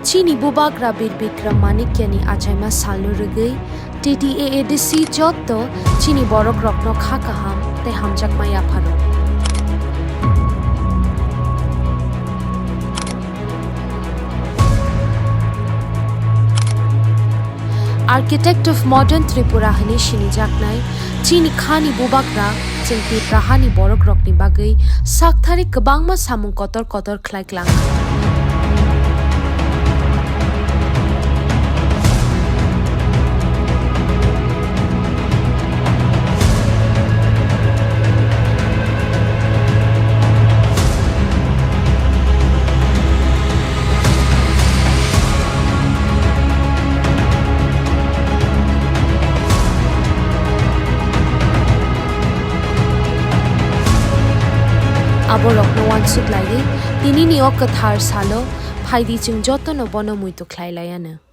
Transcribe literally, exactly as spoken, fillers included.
Chini Bubagra Bir Bikram Manikyani achaima salno rwgwi T T A A D C jotto chini borokrokno kha kaham tei hamjakma yapharo. Architect of Modern Tripura hwnwi sinijaknai chini khani bubagra chwng Tiprahani borokrokni bagwi sakthari kwbangma samung kotor kotor khlai klang. Aborokno uansuk laiwi, tinini o kwthar salo phaidi chwng jotono bono muitu khlai lai anw.